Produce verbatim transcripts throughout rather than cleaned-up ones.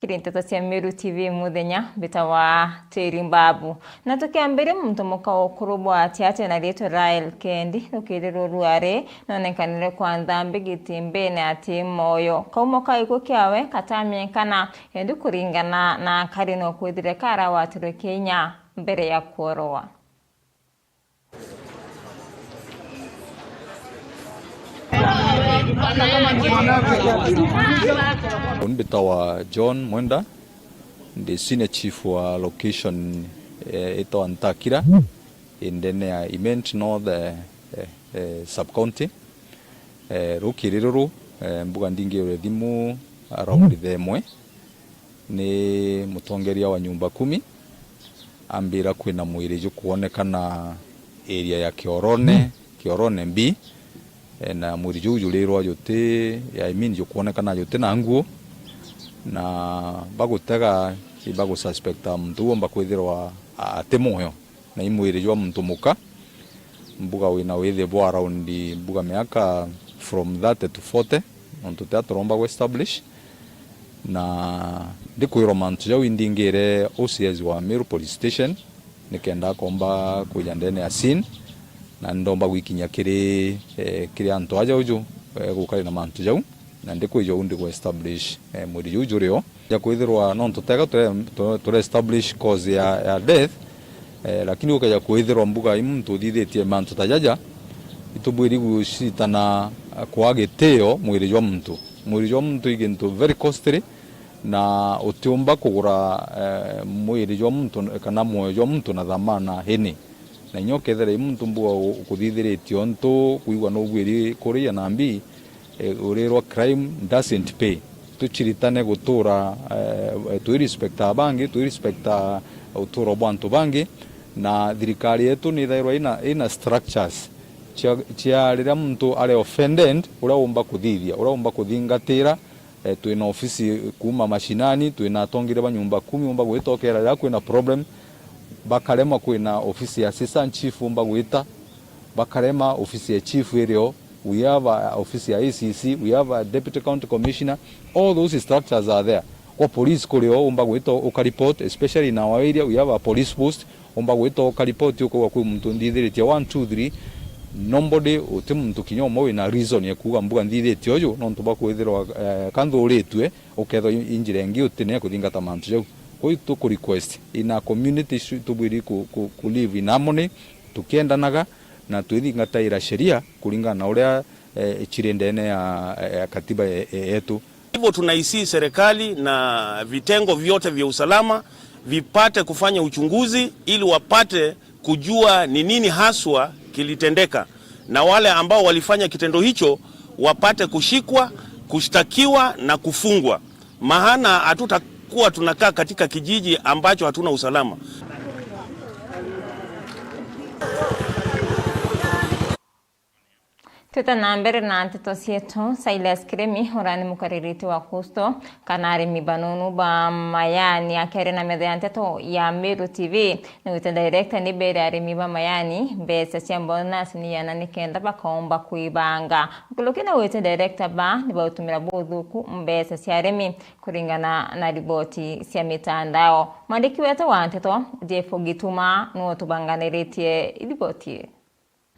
Kiri nteto cia Meru T V muthenya, mbitawa Teri Mbabu. Na tukiambiria, muntu muka ukuru bwa Tiate na riitwa Rael Kendi, rukiri ruru ari nonenkanire kwa nthambi gitimbine ati moyo. Kaumo ka gikuu kiawe katamenyekana, indi kuringana na akari no kwithire karawatirwe kinya mbere ya kworowa. Uni mbitawa John Mwenda, ndi senior chief wa location, eh, itawa Ntakira, indene ya Imenti North, eh, eh, eh, sub county. Eh, rukiri ruru, eh, mbuga ndingirwe thimu around thaa imwe. Ni mutongeria wa nyumba kumi ambira kwina mwiri jukwonekana area ya Kiorone, Kiorone B, eh, na mwiri juu jurirwa juti, I mean, jukwonekana juti na nguo, na bagutega, ibagususpecta muntu uu omba kwithirwa a-, ati mwoyo, na i mwiri jwa muntu muka, mbuga wina withi bwa around, mbuga miaka from thirty to forty, nontu tia turomba gu establish. Na ndikwirwa mantu jau indingire O C S wa Meru Police Station, nikenda akomba kwija ndene ya scene, na ndomba gwikinya kiri, eh, kiri antu aja uju, eh, gukari na mantu jau, na ndikwija uu ndi gu establish, eh, mwiri juu jurio. Ja kwithirwa nontu tega ture, ture, ture establish cause ya, ya death, eh, lakini ukeja kwithirwa mbuga i muntu uthithitie mantu ta jaja, itubwiri gucitana kwa gitio mwiri jwa muntu. Mwiri jwa muntu i gintu very costly, na utiumba kugura, eh, mwiri jwa muntu kana mwoyo jwa muntu na thamana ini. Na inya ukethira i muntu mbuga u-, ukuthithiritio untu kwigua nugwiri kuria na mbi, eh, urirwa crime doesn't pay. Tuchiritane gutura, eh, twirespecta bangi, twirespecta uturo bwa antu bangi, na thirikari yetu ni ithairwa ina, ina structures cia, cia riria muntu ari offended, uria umba kuthithia, uria umba kuthingatira. Eh, twina ofisi kuuma mashinani, twina atongeria ba nyumba kumi, umba gwita ukera riria kwina problem, bakarema, kwina ofisi ya assistant chief umba gwita, bakarema, ofisi ya chief irio, we have a ofisi ya A C C, we have a deputy county commissioner, all those structures are there. Kwa police kurio umba gwita uka report, especially in our area, we have a police post, umba gwita uka report ukauga kwi muntu ndithiritie one, two, three, nobody, uti muntu kinya umwe wina reason ya kuuga mbuga ndithitie uju, nontu bwa kwithirwa, eh, ka nthuritue, ukethwa i, i njira ingi uti na ya kuthingata mantu jau. Kwou tuku request, in a community, tubwiri ku, ku, ku live in harmony, tukiendanaga na twithingataira sheria kuringana na uria, eh, chiri ndene ya, ya katiba ye-, ye-, yetu. Hivyo tunaisii serikali na vitengo vyote vya usalama vipate kufanya uchunguzi ili wapate kujua ni nini haswa kilitendeka, na wale ambao walifanya kitendo hicho wapate kushikwa, kushtakiwa na kufungwa. Maana hatutakuwa tunakaa katika kijiji ambacho hatuna usalama. Twite na mbere na nteto cietu, Silas Kirimi, uria ni mukaririti wa Kusto, kana arimi banunu ba mayani, akiaria na metha ya nteto ya Meru T V, ni wite director ni bere arimi ba mayani, mbeca cia bonus ni yana nikenda bakaomba kwibanga. Nkuruki na wite director ba ni bautumira buthuku mbeca cia arimi, kuringana na riboti cia mitandao. Mwandiki wetu wa nteto, Jeff Gituma, niwe utubanganiritie riboti ii.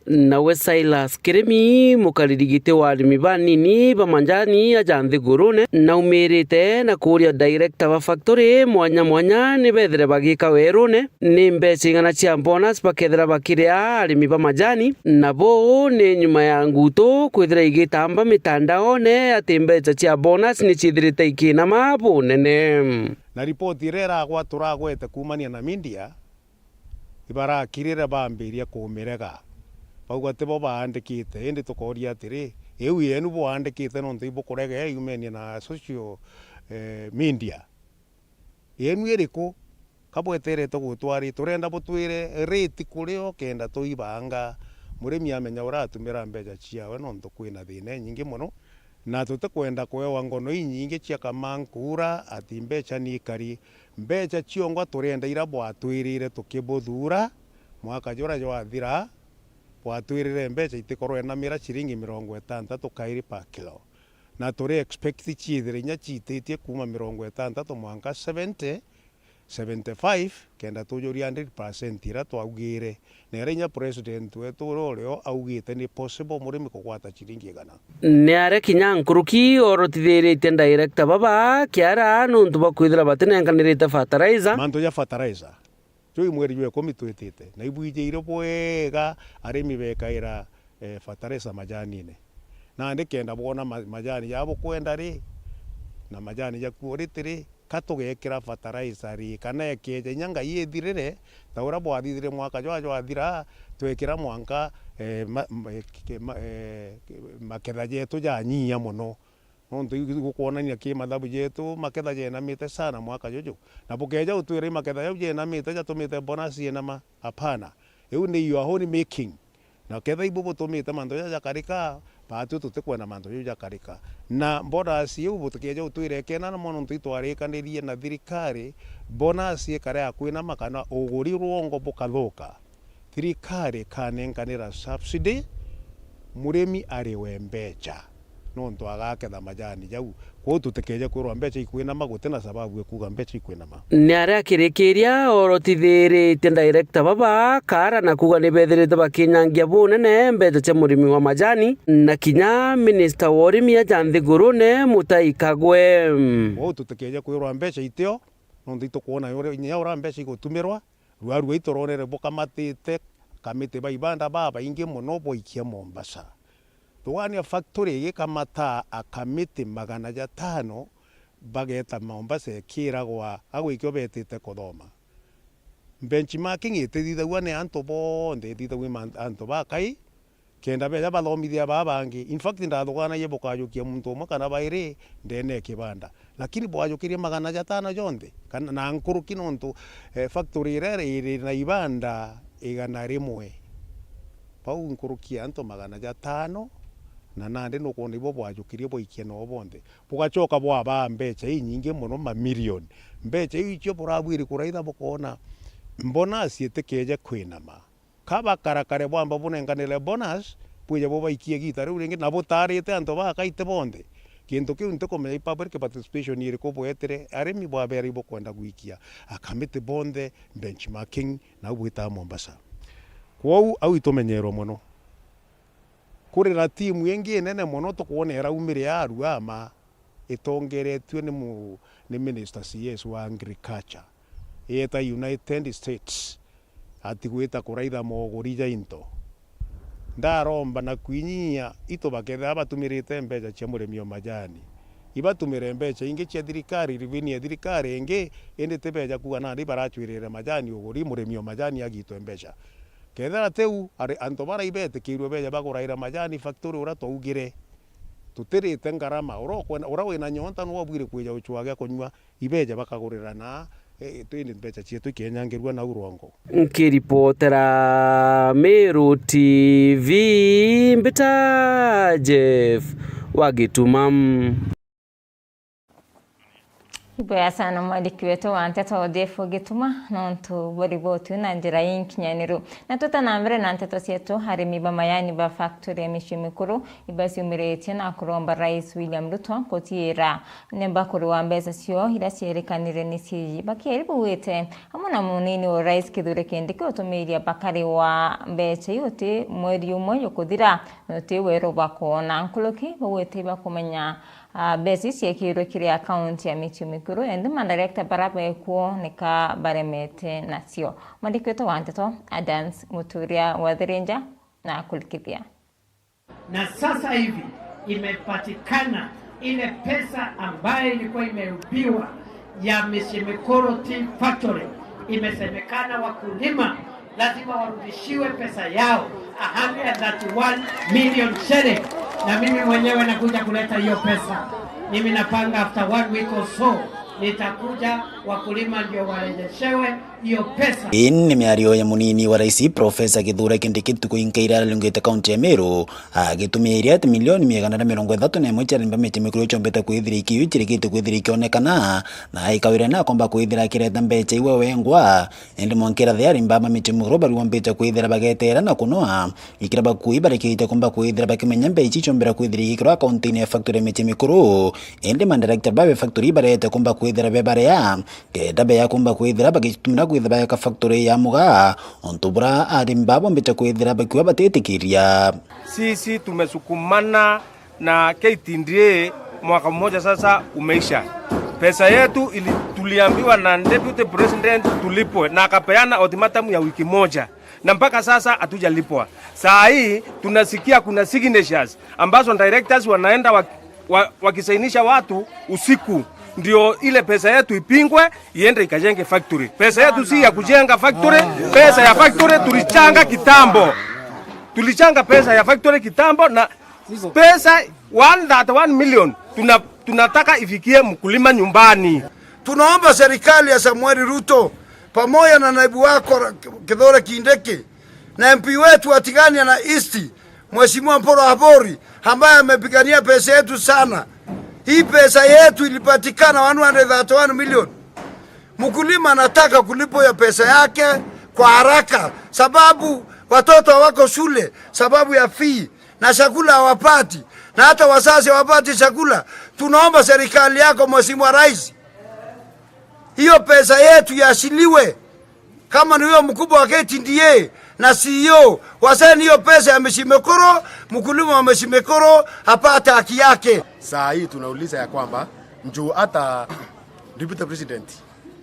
Nawe Silas Kirimi, mukariri giti wa arimi banini ba majani aja nthigurune, naumirite na kuuria director ba factory mwanya mwanya ni bethire bagika werune, ni mbeca igana cia bonus bakethira bakiria arimi ba majani, na buu ni nyuma ya ngutu kwithira igitamba mitandaone ati mbeca cia bonus ni ciithirite ikinama bunene. Na ripoti iria iragwa turagwete kuumania na media, ibarakirire bambiria kumirega. Bauga tibo baandikite, indi tukooria atiri, iu yenu bwaandikite nontu ibukurega yumenie na social, eh, media? Yenu iriku? Ka bweterete gutwari-, turenda butwire rate kurio kenda tuibanga. Murimi amenya uratumira mbeca ciawe nontu kwina thina inyingi mono, na tutikwenda kwewa ngono inyingi cia kamankura ati mbeca ni ikari. Mbeca ciongwa turenda ira bwatwirire tukibuthuura, mwaka jura jwathira, bwatwirire mbeca itikorwe na mira ciringi mirongo itantatu kairi per kilo. Na turi expect ciithire inya ciititie kuuma mirongo itantatu mwanka seventy, seventy-five, kenda tujuria hundred percent iria twaugire. Na iria inya president wetu uria urio augite ni possible murimi kugwata ciringi igana. Ni aria kinya nkuruki orotithiritie director baba kiara nuntu bwa kwithira batinenkanirite fertilizer. Mantu ja fertilizer, juu i mweri jwa ikumi twitite, na ibwijire bwega arimi bekaira, eh, fertilizer majanine. Nandi kenda bwona ma-, majani ja bukwenda ri, na majani ja kuo riti ri, ka tugekira fertilizer ri, kana ekeja inya ngai ithirire, ta uria bwathithire mwaka jwa jwathira, twekira mwanka, eh, ma-, ma-, ke-, ma-, eh, ke-, maketha jetu janyia mono. Nontu iu gukwonania ki mathabu jetu, maketha jenamite sana mwaka juju. Na bukeja utwira i maketha jau jenamite jatumite bonus yenama? Hapana. Iu ni your own making. Na ketha ibu butumite mantu jaja jakarika, baatwi tutikwenda mantu jau jakarika. Na bonus iu butikeja utwira ikena na mono nontu itwarikanirie na thirikari, bonus ikare ya kwinama kana uguri rwongo bukathuka. Thirikari ikanenkanira subsidy, murimi ariwe mbecha, nontu agaketha majani jau. Kwou tutikeje kwirwa mbecha ikwinama, guti na sababu ikuuga mbecha ikwinama. Ni aria akirikiria orotithiritie director baba kaara na kuuga ni bethirite bakinyangia bunene mbecha cia murimi wa majani, na kinya minister wa urimi aja nthigurune Mutai Kagwe. Kwou tutikeje kwirwa mbecha itio, nontu itukwona uria, inya uria mbecha igutumirwa, Ruarua ituronere bukamatite, kamiti ba ibanda babaingi mono bwaikia Mombasa. Thugania factory igikamata akamiti magana jatano bageta Mombasa ekiragwa agwikio betite kuthoma. Benchmarking itithithagua ni antu bonthe, ithithagua ni man-, antu bakai, kenda beja bathomithia baa bangi. In fact, ndathuganagia bukajukia muntu umwe kana bairi ndene ya kibanda, lakini bwajukirie magana jatano jonthe, kana na nkuruki, nontu, eh, factory iria iri na ibanda igana rimwe, bau nkuruki ya antu magana jatano, na nandi nukwona ibo bwajukirie bwaikia noo bonthe. Bugacoka bwabaa mbecha inyingi mono, mamilioni. Mbecha iu icio burabwiri kuraitha bukoona bonus itikeje kwinama. Ka bakarakare bwamba bunenkanire bonus, bwije bubaikie giita riu ringi, na butaarite antu bakaite bonthe. Gintu kiu ntikumenya i public participation iriku bwetire, arimi bwabere ibukwenda gwikia, akamiti bonthe, benchmarking, nau bwitaa Mombasa. Kwou au itumenyerwe mono. Kuri na timu ingi inene mono tukwona iraumire arua ama, itongeretue ni mu-, ni Minister C S wa Agriculture, ieta United States, ati gwita kuraitha moguri ja into. Ndaromba na kwinyia itu bakethira batumirite mbecha cia murimi o majani, ibatumire mbecha ingi cia thirikari, revenue ya thirikari ingi, indi ti beja kuuga nandi baracwirire majani uguri, murimi o majani agitwe mbecha. Kethira tiu, ari antu bara ibetikirue beja baguraira majani factory uria twaugire. Tutirite ngarama. Uria ukwenda, uria wina nyonta niwe ubwire kwija ucwaa gia kunyua, ibeja bakagurira na, eh, twindi mbecha cietu ikenyangirua nau rwongo. Nkiripotera Meru T V, mbita Jeff wa Gituma. Ibwega sana mwandiki wetu wa nteto Jeff Gituma, nontu bwa riboti na njira inkinyaniru. Na twita na mbere na nteto cietu, arimi ba mayani ba factory ya Micii Mikuru ibaciumiritie na kuromba Rais William Ruto kutiira nemba kuriwa mbeca cio iria cierikanire ni C A G. Bakieri bauite amwe na munini wa Rais Kithure Kindiki utumiiria bakariwa mbeca iu uti mweri umwe jukuthira na uti weru bakoona. Nkuruki bauite ibakumenya, ah, mbeca iu ciekirwe kiri akaunti ya Micii Mikuru, indi madirector bara bekuo nika baremete nacio. Mwandiki wetu wa nteto Adams Muturia wa Thirinja na akurikithia. Na sasa hivi imepatikana ile pesa ambayo ilikuwa imeibiwa ya Micii Mikuru Tea Factory. Imesemekana wakulima lazima warudishiwe pesa yao, a hundred thirty-one million shilling. Na mimi mwenyewe nakuja kuleta hiyo pesa. Mimi napanga after one week or so Itakuja, wakulima ndio warejeshewe hiyo pesa. Ii ni miario ya munini wa rais, Profesa Kithure Kindiki, ntuku inkaira ararungite kaunti ya Meru, agitumiiria ati milioni magana jana mirongo ithatu na imwe cia arimba miti mikuru iciombete kwithira ikiu cirikite kwithira ikionekana, na aikawira ni akomba kwithira akireta mbeca iwe wengwa. Indi mwankira the arimba ba miti mikuru bariumbite kwithira bageteera na kunoa, ikira bakui barikite kumba kwithira bakimenya mbeca ici iciombera kwithira igikirwa akaunti-ini ya factory ya miti mikuru. Indi mandirector bawe factory barete kumba kwithira be baria, kenda beya kumba kwithira bagitumira kwithira baeka factory ya mugaa, untu bura arimi babo mbite kwithira bakiuga batitikiria. Sisi tumesukumana na K T D A mwaka mmoja sasa umeisha. Pesa yetu ili-, tuliambiwa na deputy president tulipwe, na akapeana ultimatum ya wiki moja, na mpaka sasa hatujalipwa. Saa hii tunasikia kuna signatures ambazo directors wanaenda wa-, wa-, wakisainisha watu usiku, ndio ile pesa yetu ipingwe, iende ikajenge factory. Pesa yetu si ya kujenga factory, pesa ya factory tulichanga kitambo. Tulichanga pesa ya factory kitambo, na pesa one thirty-one million tuna-, tunataka ifikie mkulima nyumbani. Tunaomba serikali ya Samuel Ruto pamoja na naibu wako Ra-, Kithure Kindiki na M P wetu wa Tigania na East, Mheshimiwa Mpuru Aburi, ambaye amepigania pesa yetu sana. Hii pesa yetu ilipatikana one hundred thirty-one million. Mkulima anataka kulipwa hiyo pesa yake kwa haraka, sababu watoto hawako shule sababu ya fee, na chakula hawapati, na hata wazazi hawapati chakula. Tunaomba serikali yako, Mheshimiwa Rais, hiyo pesa yetu iachiliwe. Kama ni huyo mkubwa wa K T D A na C E O, wasaini hiyo pesa ya Mheshimiwa Mekoro, mkulima wa Mheshimiwa Mekoro apate haki yake. Saa hii tunauliza ya kwamba, juu hata Deputy President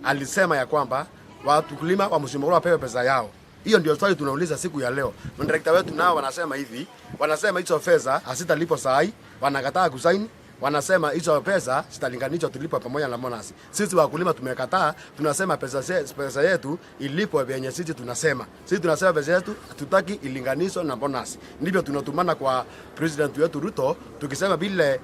alisema ya kwamba wakulima wa Mheshimiwa Mekoro wapewe pesa yao. Hiyo ndio swali tunauliza siku ya leo. Madirector wetu nao wanasema hivi, wanasema hizo pesa hazitalipwa saa hii, wanakataa kusaini, wanasema hizo pesa zitalinganishwa tulipwe pamoja na bonus. Sisi wakulima tumekataa, tunasema pesa se-, pesa yetu ilipwe vyenye sisi tunasema. Sisi tunasema pesa yetu hatutaki ilinganishwe na bonus. Ndivyo tunatumana kwa President wetu Ruto, tukisema vile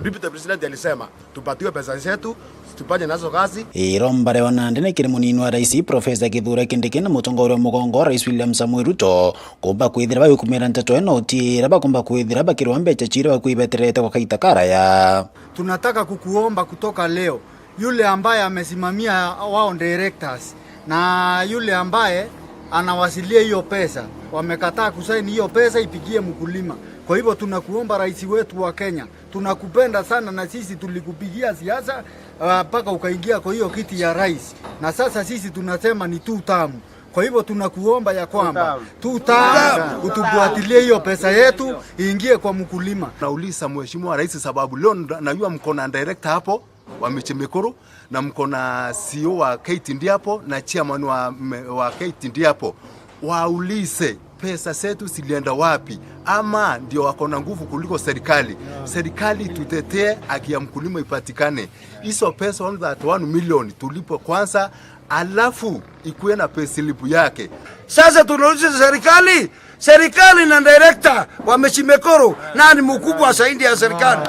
Deputy President alisema, tupatiwe pesa zetu, tufanye nazo kazi. Iromba reo nandi ni kiri munini wa rais, Profesa Kithure Kindiki, na mutongoria wa mugongo, Rais William Samoei Ruto, kumba kwithira bagikumira nteto ino, uti iria bakumba kwithira bakirwa mbeca ciria bakwibeterete kwa kaita karaya. Tunataka kukuomba kutoka leo, yule ambaye amesimamia wao directors na yule ambaye anawasilia hiyo pesa, wamekataa kusaini hiyo pesa ipigie mkulima. Kwa hivyo tunakuomba, rais wetu wa Kenya, tunakupenda sana na sisi tulikupigia siasa, ah, mpaka ukaingia kwa hiyo kiti ya rais. Na sasa sisi tunasema ni two term. Kwa hivyo tunakuomba ya kwamba two term, utufuatilie hiyo pesa yetu iingie kwa mkulima. Nauliza Mheshimiwa Rais, sababu leo nd-, najua mko na director hapo wa Michi Mikuru, na mko na C E O wa K T D A hapo, na chairman wa me-, wa K T D A hapo. Waulize pesa zetu zilienda wapi, ama ndio wako na nguvu kuliko serikali? Serikali tutetee haki ya mkulima ipatikane. Hizo pesa one thirty-one million tulipwe kwanza, alafu ikuwe na payslip yake. Sasa tunauliza serikali, serikali na director wa Michi Mikuru, nani mkubwa zaidi ya serikali?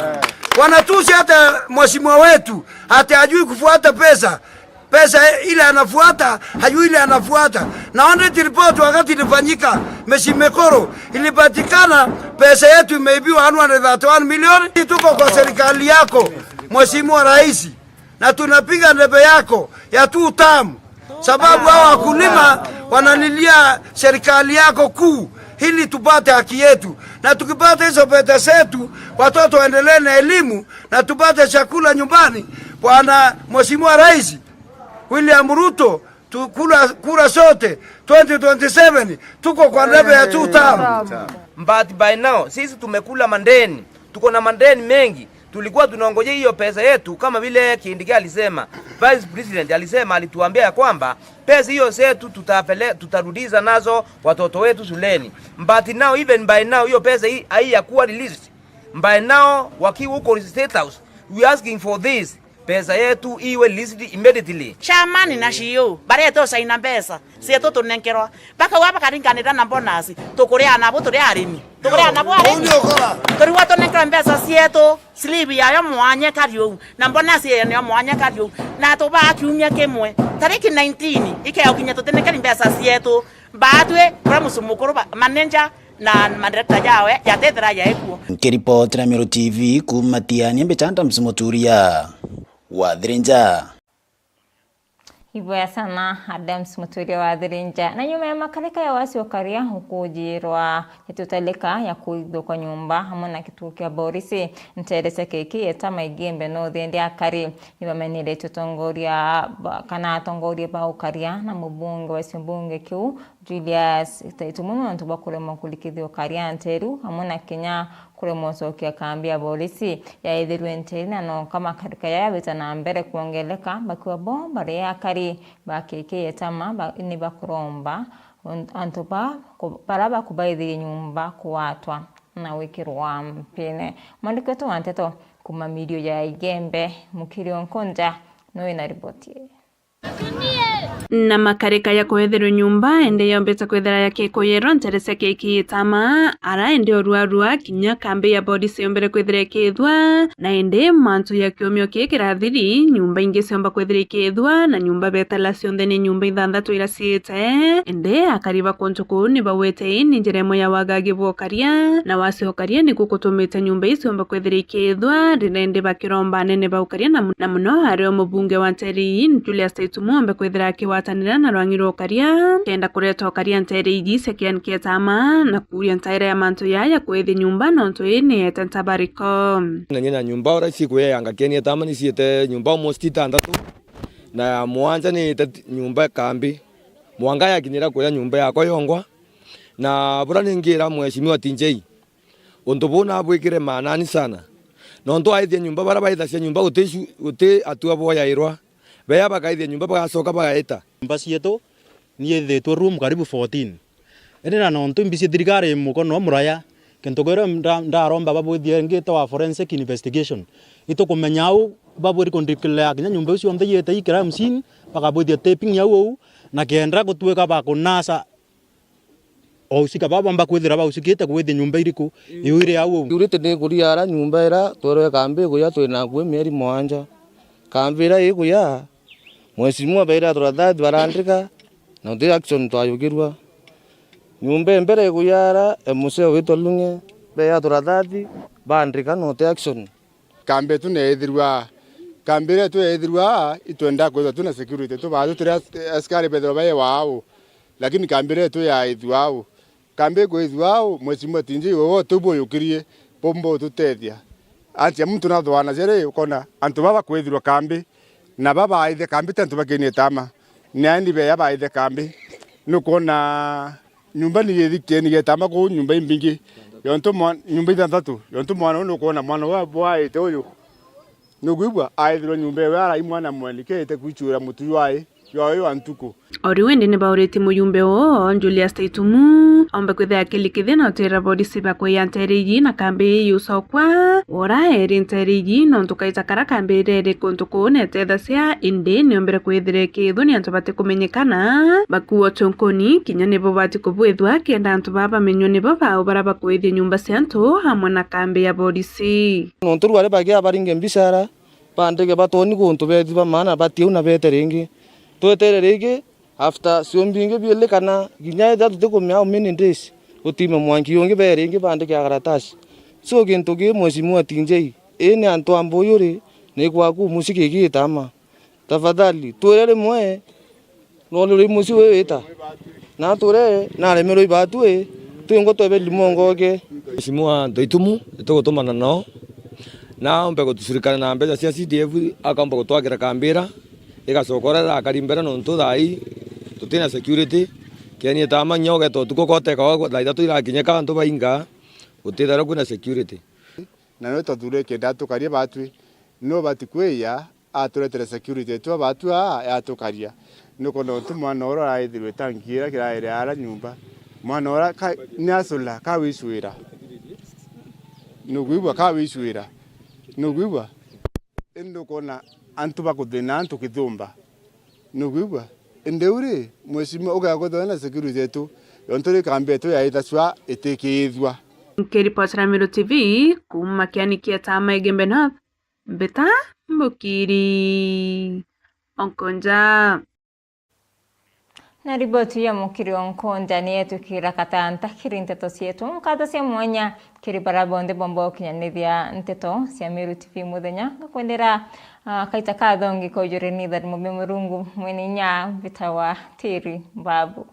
Wanatusi hata mheshimiwa wetu, hata ajui kufuata pesa. Pesa ile anafuata, hajui ile anafuata. Na audit report wakati ilifanyika, Michi Mikuru, ilipatikana pesa yetu imeibiwa one hundred thirty-one million. Tuko kwa serikali yako, Mheshimiwa Rais, na tunapiga debe yako ya two term, sababu hawa wakulima wanalilia serikali yako kuu ili tupate haki yetu, na tukipata hizo pesa zetu, watoto waendelee na elimu na tupate chakula nyumbani. Bwana Mheshimiwa Rais William Ruto, tu-, kura, kura sote twenty twenty-seven, tuko kwa debe ya two term. But by now, sisi tumekula madeni. Tuko na madeni mengi. Tulikuwa tunaongojea hiyo pesa yetu, kama vile Kindiki alisema, Vice President alisema, alituambia ya kwamba pesa hiyo zetu tutapele-, tutarudiza nazo watoto wetu shuleni. But now, even by now, hiyo pesa hii haijakuwa released. By now, wakiwa huko State House, we are asking for this. Mbeca yetu iwe released immediately. Chairman na C E O barete ucaina mbeca cietu tunenkerwa, bakauga bakaringanira na bonus. Tukuria nabo turi arimi? Tukuria nabo arimi? Uu ni ukora. Turigwa tunenkerwa mbeca cietu, slip yayo mwanya kari uu, na bonus yayo mwanya kari uu, na tubaa kiumia kimwe, tariki nineteen ikeokinya tutinenkeri mbeca cietu. Batwi, James Mukuru ba-, manager na madirector jawe jatethira jaikuo. Nkiripotera Meru T V kuuma Tiania, mbicha Adams Muturia wa Thirinja. Iboya sana Adams Muturia wa Thirinja. Na nyuma ya makarika ya wasi ukaria ukujirwa itutalika ya kuithukwa nyumba hamwe na kituo kia borisi ntere cia K K Etama Igembe North indi akari nibameneretwe tongoria ba-, kana atongoria ba ukaria na mubunge wa ciumbunge kiu Julius Taitumu nontu bwa kuremwa kurikithia ukaria nteru, amwe na kinya kuremwa ucokia kambi ya borisi yaithirwe nteru, na nonka makarika yaya yabita na mbere kwongeleka, bakiwa bo bari akari ba K K Etama ba-, ni bakuromba un-, antu ba ku-, bara bakubaithirie nyumba kuwatwa na gwikirwa mpine. Mwandiki wetu wa nteto kuma mirio ya Igembe, Mukiri Onkonja, no wina riboti ii. Na makarika ya kwetherwa nyumba, indi yombite kwithira yakikuyirwa ntere cia K K Etama, ara indi oruarua kinya kambi ya borisi yombire kwithira ikithwa, na indi mantu ya kiumio kii kirathiri, nyumba ingi ciomba kwithira ikithwa, na nyumba betala cionthe ni nyumba ithanthatu ira ciite. Indi akari ba kuntu kuu ni bawite ii ni njira imwe ya wagagi bwa ukaria, na wasi ukaria niku kutumite nyumba ii ciomba kwithira ikithwa, riria indi bakiromba anene ba ukaria na mu-, na muno ario mubunge wa ntere ii, Julius Taitumu ombe kwithira akigwatanira na rwangi rwa ukaria, kenda kureta ukaria ntere iji cia Kieni kia Etama, na kuuria ntaira ya mantu yaya kwithia nyumba, nontu ii ni ete ntabariko. Na nyina nyumba ura cikuya yanga Kieni Etama ni ciite nyumba almost itantatu, na ya mwanja ni ite nyumba kambi. Mwanga yakinyira kuya nyumba yakwa yongwa, na bura ningira Mheshimiwa T J, untu buu nabwikire maanani sana, nontu aithia nyumba, bara baithacia nyumba guti cu-, guti atua boyairwa, beya bakaithia nyumba bagacoka bagaita. Nyumba cietu ni ithithitwe room karibu fourteen. Indi na nontu mbici thirikari i mukono muraya, kintu kiria nda-, ndaromba babwithie ngitawa forensic investigation. Itukumenya au babwiri kundeclare kinya nyumba iu cionthe iite i crime scene, bakabwithia taping au au, na kenda gutwika bakunasa Wahusika baba bomba kwithira bahusikite kwithia nyumba iriku? Mm. Iu iri au au. Security ni ikuria ara nyumba ira twerwe kambi ikuya twina akui mieri mwanja. Kambi ira ikuya, mheshimiwa baira turathathi barandika, na uti action twayukirua. Nyumba imbere ikuya ara, M C witwa Lunge, beya turathathi, bandika, na uti action. Kambi yetu ni ithirua, kambi iria yetu yaithirua, itwenda kwithirwa twina security, tubaa tutiri as-, askari bethirwa bai wau, lakini kambi iria yetu yaithua au. Kambi ikwithua au, mheshimiwa T J, wewe tu buyukirie, bumba ututethia. Antia muntu nathwanagia ri, ukona antu baba bakwithirwa kambi, na baba baithe kambi ti antu bakinie tama, ni aeni beya baithe kambi. Nukwona Nyumba ni githikieni getamba kuu nyumba imbingi, yontu mwa-, nyumba ithanthatu, yontu mwana uu nukwona mwana uu bwaite uyu. Nukwigua? Aithirwa nyumba iwe arai mwana mweni, kiite kwichuira mutu jwai, jwawe jwa ntuku. O riu indi ni bauritie mujumbe oo, Julius Taitumu, ombe kwithira akilikithia na utira borisi bakuya ntere iji na kambi ii yucokwa. Ura eri ntere iji nontu kaita kara kambi iri kuntu kuu netethacia, indi niombire kwithira ikithwa ni antu batikumenyekana, bakuwa utunkuni, kinya nibo bati kubwithwa, kenda antu baa bamenywa nibo bau bara bakwithia nyumba cia antu amwe na kambi ya borisi. Nontu riu ari bagia baringe mbicara, bandike batoni kuntu bethi ba maana bati au na bete ringi. Twetere ringi, after ciumbi ingi biili kana kinya ethira tutikumenya how many days, gutime mwanki ungi bee ringi bandike karatasi. So, gintu kii, Mheshimiwa T J, ii ni antu a Mbuyuri, ni kwaku mucii kigitama. Tafadhali, twire rimwe, nontu ri mucii wi wita. Na twire, naremerwe ibatwi, twingwa twebe limongoke. Mheshimiwa Ntoitumu, nitugutumana nao, na aumbe gutucurikana na mbeca cia C D F, akaumba gutwakira kambira, igacoka uria irakari mbere, nontu thaa ii tutina security. Kieni Etama kinya ugeta utuku, koteka thaa ithatu irakinyika, antu bainga, gutithairwa kwina security. Na niwe twathuurire kenda atukarie baatwi, niwe ubati kwiya aturetere security yetu abaatwi aa yatukaria. Nukwona untu mwana uria araithirwe tanki iria kiraire ara nyumba, mwana uria ka-, ni asula, ka wicwira. Nukwigua? Ka wicwira. Nukwigua? Indi ukwona Antu bakuthina antu kithumba. Nukwigua? Indi u ri, mheshimiwa, ugagwithwa na security yetu, yontu ri kambi yetu yaitacua itikithua. Nkiripotera Meru T V kuuma kiani kia Tama Igembe North, Mbita Mbukiri Onkonja. Na riboti ya Mukiri Onkonja ni yetukira katanta kiri nteto cietu, nkatho cia mwanya kiri bara bonthe bomba gukinyanithia nteto cia Meru T V muthenya. Ngakwendera, ah, kaita kathongi kojure ni Tharimo Murungu, mwene inya Mbita wa Tiri Babu.